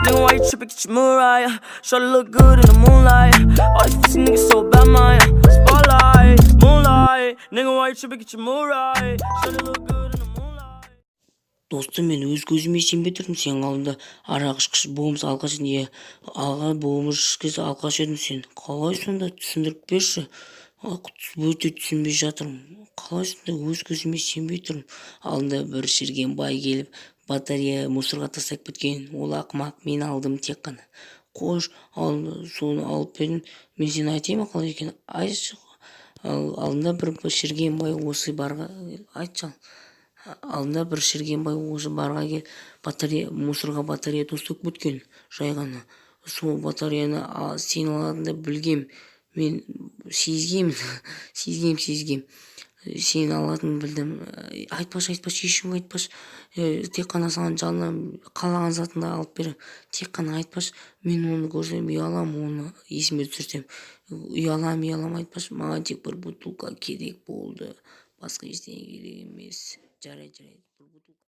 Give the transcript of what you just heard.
Nigga, why you tripping? Get your mood right. Shorty look good in the moonlight. All these pussy niggas so bad, man. Spotlight, moonlight. Nigga, why you tripping? Get your mood right. Shorty look good in the moonlight. Достым, мен өз көзіме сенбей тұрмын. Сенің алдында арақ ішкіш бомж, алқаш едің, иә, аға, бомж, ішкіш, алқаш едің. Сен қалай сонда, түсіндіріп берші, өте түсінбей жатырмын. Қалай сонда, өз көзіме сенбей тұрмын. Алдында бір шіріген бай келіп, батарея мусорға тастап кеткен. Ол ақымақ, мен алдым тек қана. Қош, ал соны алып бердім. Мен сені айтайын ба, қалай екенін? Айтшы. Ал алдында бір шіріген бай осы барға, айтшы. Ал алдында бір шіріген бай осы барға келіп, батарея, мусорға батарея тастап кеткен жай ғана. Сол батареяны сен алатыныңды білгем мен, сезгем, сезгем, сезгем, сен алатыныңды білдім. Айтпашы, айтпашы, ешкімге айтпашы. Тек қана саған жалынамын, қалаған затыңды алып беремін, тек қана айтпашы. Мен оны көрсем, ұяламын, оны есіме түсірсем, ұяламын, ұяламын. Айтпашы. Маған тек бір бутылка керек болды, басқа ештеңе керек емес. Жарайды, жарайды, бір бутылка.